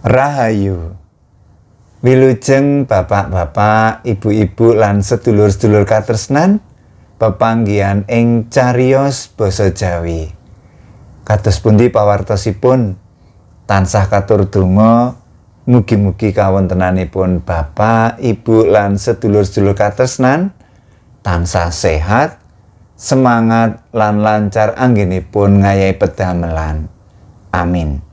Rahayu. Wilujeng bapak-bapak, ibu-ibu lan sedulur-sedulur katresnan pepanggihan ing cariyos basa Jawi. Kados pundi pawartosipun? Tansah katur donga mugi-mugi kawontenanipun bapak, ibu lan sedulur-sedulur katresnan tansah sehat, semangat lan lancar anggenipun ngayahi pedamelan. Amin.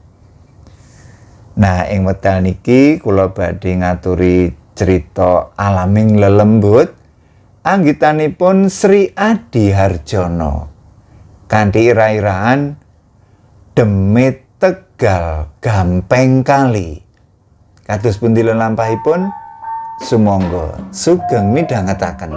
Nah, ing wekdal niki kula badhe ngaturi cerita alaming lelembut anggitanipun Sri Adi Harjono. Kanthi ira-iraan Demit Tegal Gampeng Kali. Kados pundi lelampahipun? Sumangga sugeng midhangetaken.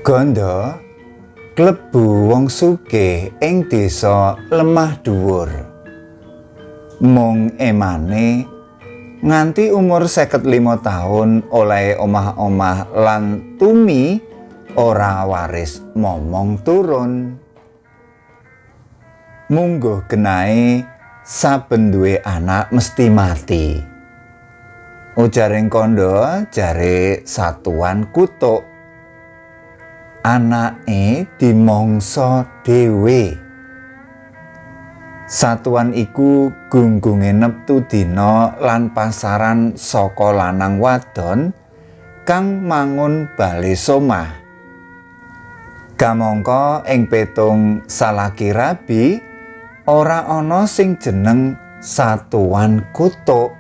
Gondo klebu wong sugih ing desa Lemah Dhuwur. Mung emane nganti umur 55 taun olehe omah-omah lan tumi ora waris momong turun. Mungguh genahe saben duwe anak mesti mati. Ujaring kondo jare satuan kutuk. Anake dimongso dhewe. Satuan iku gunggunge neptu dina lan pasaran saka lanang wadon kang mangun bale somah. Kamangka ing petung salaki rabi ora ana sing jeneng satuan kutuk.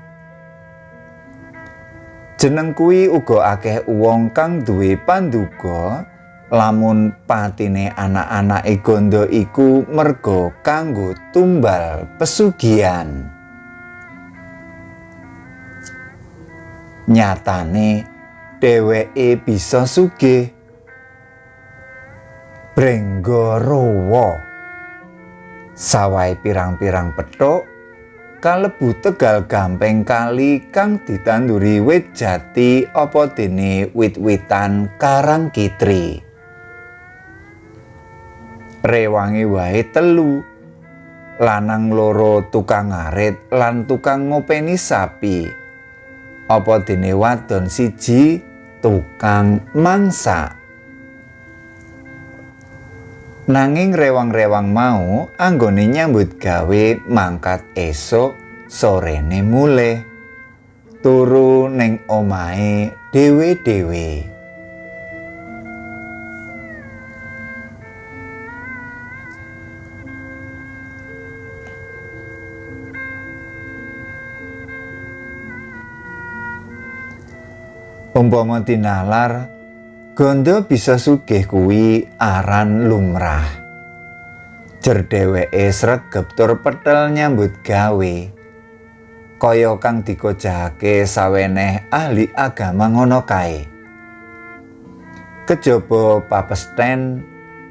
Jeneng kuwi uga akeh wong kang duwe panduga lamun patine anak-anake Gondo iku merga kanggo tumbal pesugihan. Nyatane dheweke bisa sugih. Brenggorowo. Sawahe pirang-pirang pethuk kalebu Tegal Gampeng Kali kang ditanduri wit jati apa dene wit-witan karang kitri. Rewangi wae telu, lanang loro tukang ngarit lan tukang ngopeni sapi, apa dene wadon siji tukang mangsak. Nanging rewang-rewang mau anggone nyambut gawe mangkat esuk sorene mulih turu ning omahe dhewe-dhewe. Umpama dinalar, Gondo bisa sugih kuwi aran lumrah. Jer dheweke sregep tur petel nyambut gawe. Kaya kang dikojahake saweneh ahli agama ngono kae. Kejaba papesten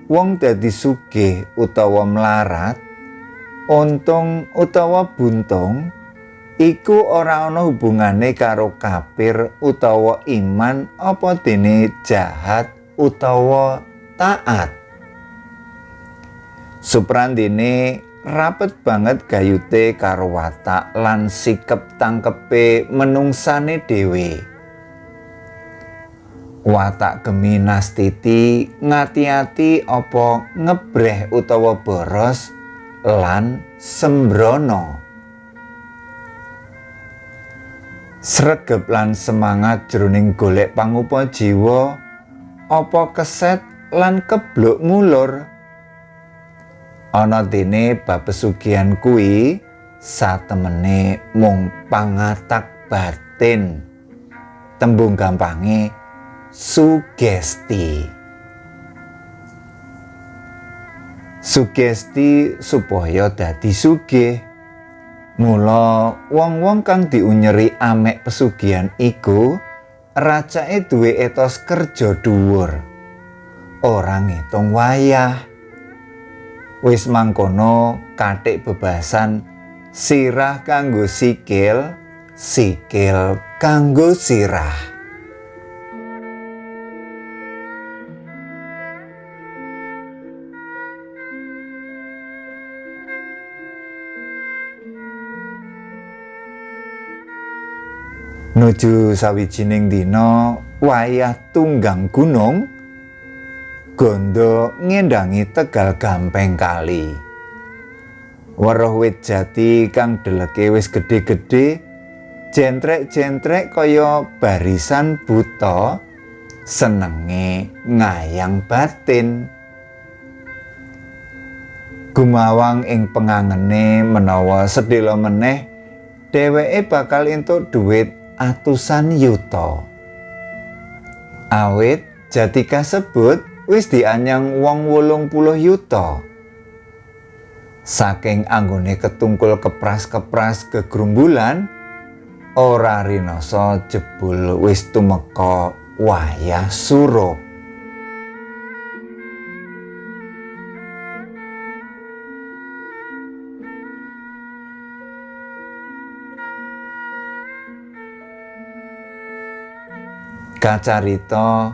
wong dadi sugih utawa mlarat, untung utawa buntung iku ora ana hubungane karo kafir utawa iman apa dene jahat utawa taat. Suprandene rapet banget gayute karo watak lan sikep tangkepe menungsane dhewe. Watak gemi nastiti ngati-ati apa ngebreh utawa boros lan sembrono. Sregep lan semangat jroning golek pangupa jiwa apa keset lan kebluk mulur. Ana dene bab pesugihan kuwi satemene mung pangatak batin. Tembung gampange sugesti. Sugesti supaya dadi sugih. Mula wong-wong kang diunyeri amek pesugihan iku racake duwe etos kerja dhuwur. Ora ngitung wayah. Wis mangkono katik bebasan sirah kanggo sikil, sikil kanggo sirah. Nuju sawijining dina wayah tunggang gunung, Gondo ngendangi Tegal Gampeng kali. Weruh wit jati kang deleke wis gedhe-gedhe, jentrek-jentrek kaya barisan buta, senenge ngayang batin. Gumawang ing pengangene menawa sedhela meneh dheweke bakal entuk dhuwit atusan yuta. Awit jati kasebut wis dianyang wong 80 yuta. Saking anggone ketungkul kepras-kepras gegrumbulan, ora rinasa jebul wis tumeka wayah surup. Kacarita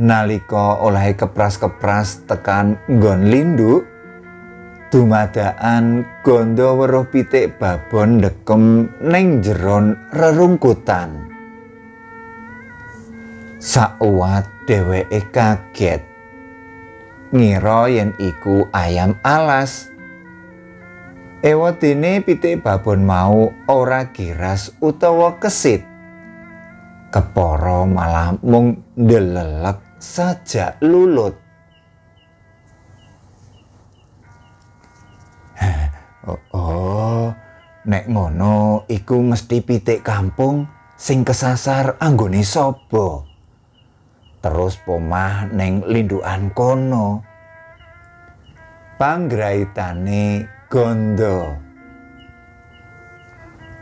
nalika olehe kepras-kepras tekan nggon linduk, dumadaan Gondo weruh pitik babon ndekem ning jeron rerungkutan. Sauwat dheweke kaget, ngira yen iku ayam alas. Ewadene pitik babon mau ora giras utawa kesit. Kepara malah mung ndelelek saja lulut. Oh, nek ngono iku mesti pitik kampung sing kesasar anggone saba. Terus pomah ning lindukan kono. Panggraitane Gondo.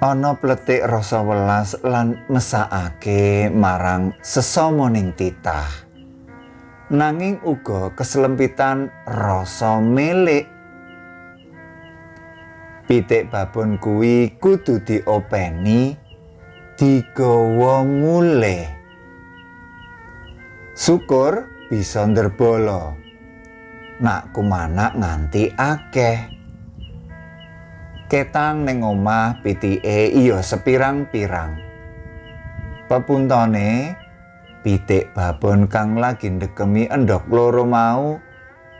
Ana pletik rasa welas lan mesakake marang sesama ning titah. Nanging uga keselempitan rasa milik. Pitik babon kuwi kudu diopeni, digawa mulih. Syukur bisa ndrebala. Nak kumanak nganti akeh. Ketang ning omah pitike iya sepirang-pirang. Pepuntone pitik babon kang lagi ndekemi endhog loro mau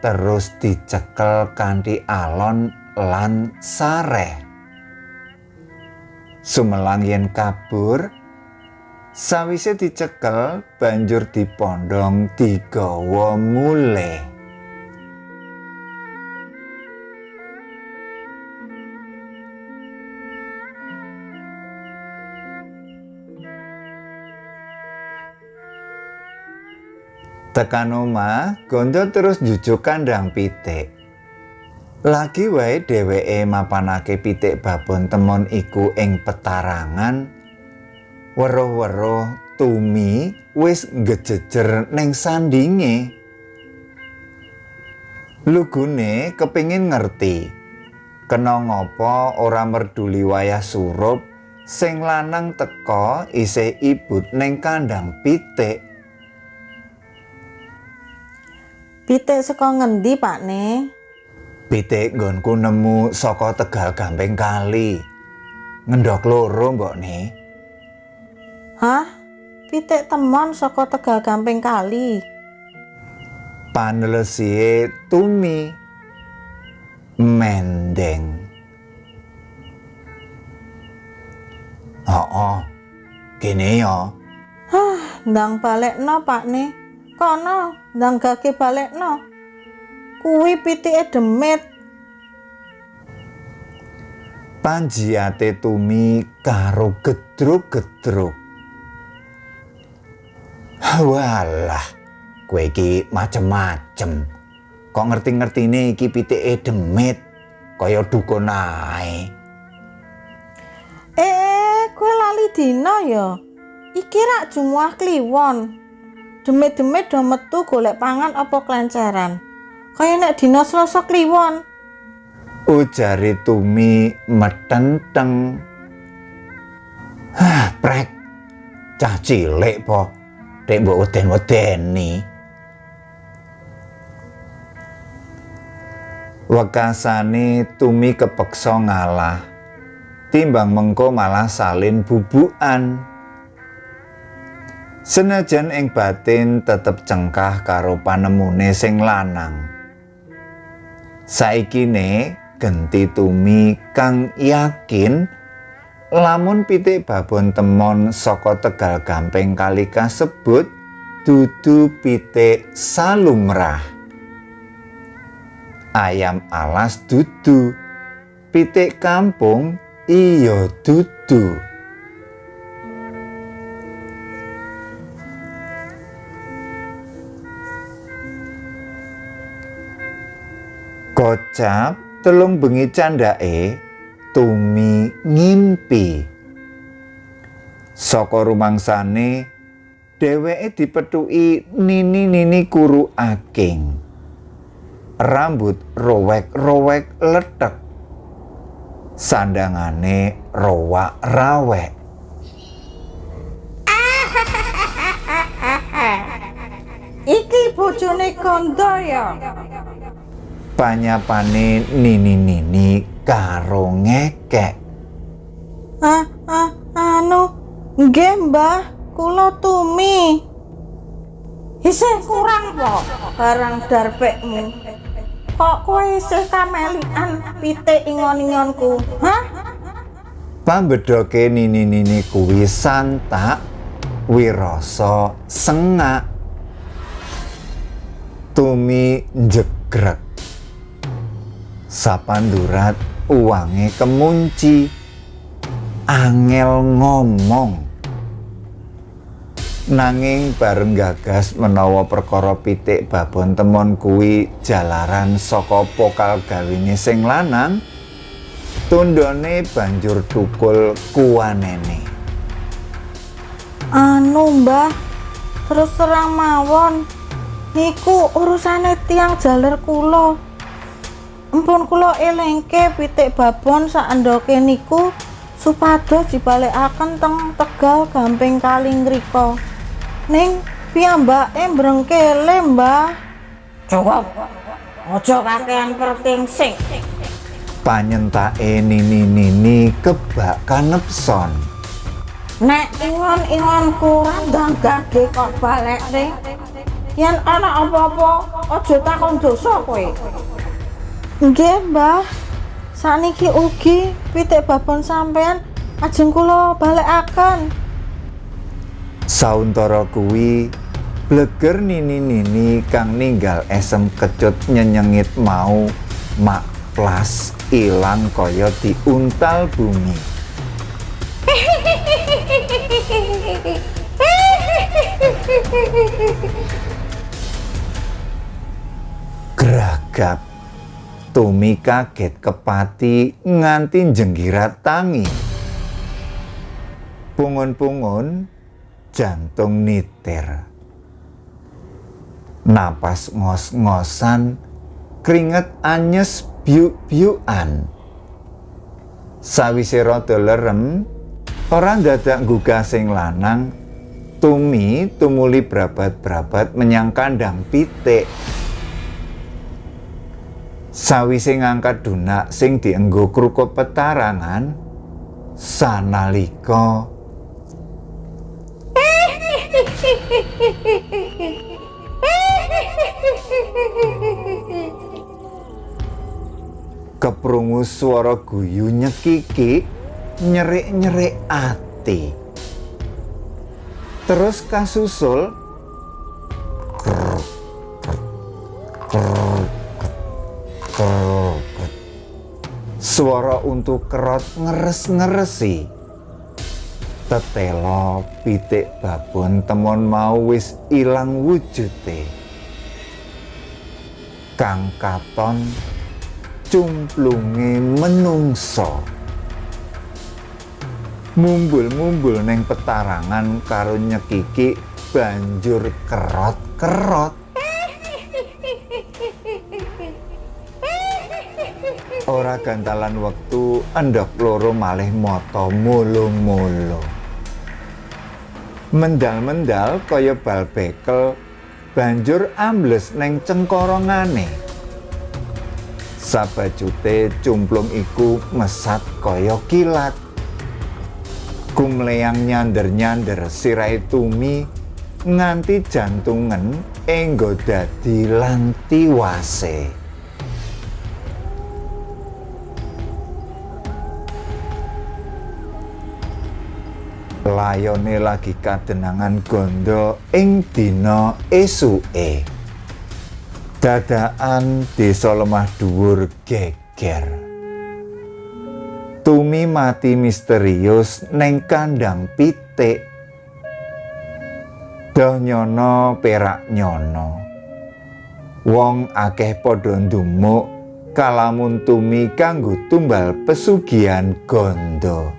terus dicekel kanthi alon lan sareh. Sumelang yen kabur, sawise dicekel banjur dipondhong digawa mulih. Tekan omah, Gondo terus njujuk kandhang pitik. Lagi wae dheweke mapanake pitik babon temon iku ing petarangan, weruh-weruh Tumi wis ngejejer ning sandinge. Lugune kepingin ngerti, kena ngapa ora merduli wayah surup sing lanang teka isih ibut ning kandhang pitik. Pitik saka ngendi, Pakne? Pitik nggonku nemu saka Tegal Gampeng kali. Ngendhog loro, mbokne. Hah? Pitik temon saka Tegal Gampeng kali? Panelesihe Tumi mendeng. Oh, kene ya. Hah, ndang balekno, Pakne. Kono, ndang gage balekno. Kuwi pitike demit. Panjiate Tumi karo gedruk-gedruk. Walah, kowe iki macem-macem. Kok ngerti-ngertine iki pitike demit kaya dukun ae. Iki dina ya. Iki rak Jumuah Kliwon. Demit-demit do metu golek pangan apa klenceran. Kaya nek dina Selasa Kliwon. Ujare Tumi metenteng. Hah, prek. Cah cilik po. Dek mbok weden-wedeni. Wekasane Tumi kepeksa ngalah. Timbang mengko malah salin bubukan. Senajan ing batin tetep cengkah karo panemune sing lanang. Saikine genti Tumi kang yakin lamun pitik babon temon saka Tegal Gampeng kali kasebut dudu pitik salumrah. Ayam alas dudu, pitik kampung iya dudu. Kocap telung bengi candhake Tumi ngimpi. Saka rumangsane dheweke dipethuki nini-nini kuru aking. Rambut rowek-rowek lethek. Sandangane rowak-rawek. Iki bojone Gondo ya. Panyapane nini-nini karo ngekek. Anu, nggih Mbah, kula Tumi. Isih kurang po barang darpekmu. Kok kowe isih kamelian pitik ingon-ingonku? Hah? Pambedhoke nini-nini kuwi santak wirasa sengak. Tumi njegrek. Sapandurat uwange kemunci. Angel ngomong. Nanging bareng gagas menawa perkara pitik babon temon kuwi jalaran saka pokal gawene sing lanang, tundhone banjur thukul kuwanene. Anu Mbah, terus terang mawon niku urusane tiyang jaler kula. Empun kula elengke pitik babon sak endoke niku supados dibalekaken teng Tegal Gampeng kali ngriko. Ning piyambake mbrengkele, Mbah. Cukup. Aja kakean pertingsing. Panyentake nini-nini kebak kanepson. Nek ingon-ingonku randang gage kok balekne. Yen ana apa-apa aja takon dosa kowe. Nggih, Mbah. Sakniki ugi pitik babon sampean ajeng kula balekaken. Sauntara kuwi bleger nini-nini kang ninggal esem kecut nyenyengit mau mak plas ilang kaya diuntal bumi. Gragap. Tumi kaget kepati nganti njenggirat tangi. Pungun-pungun jantung nitir. Napas ngos-ngosan, keringet anyes biuk-biukan. Sawise rada lerem, ora ndadak nggugah sing lanang, Tumi tumuli brabat-brabat menyang kandang pitik. Sawise ngangkat dunak sing dienggo krukup petarangan, sanalika keprungu swara guyu nyekiki, nyerik-nyerik ati. Terus kasusul swara untu kerot ngeres-ngeresi. Tetela pitik babon temon mau wis ilang wujute. Kang katon cumplunge menungso. Mumbul-mumbul neng petarangan karo nyekiki banjur kerot-kerot. Ora gantalan wektu endhog loro malih mata molo-molo. Mendal-mendal kaya bal bekel banjur ambles neng cengkorongane. Sabajute cumplung iku mesat kaya kilat. Kumleyang nyander-nyander sirahe Tumi nganti jantungen enggo dadi lan tiwase. Layone lagi kadenangan gondo ing dina esuke. Dadakan desa Lemah Dhuwur geger. Tumi mati misterius neng kandang pitik. Doh nyono perak nyono. Wong akeh padha ndumuk kalamun Tumi kanggo tumbal pesugihan gondo.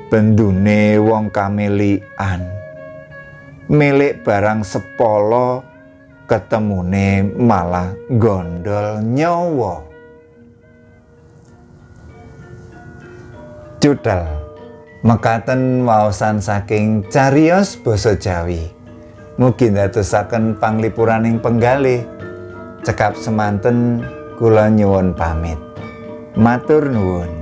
Bendune wong kamelian. Milik barang sepolo ketemune malah gondol nyawa. Cudel mekaten waosan saking cariyos basa Jawi. Mugi ndadosaken panglipuraning penggalih. Cekap semanten kula nyuwun pamit. Matur nuwun.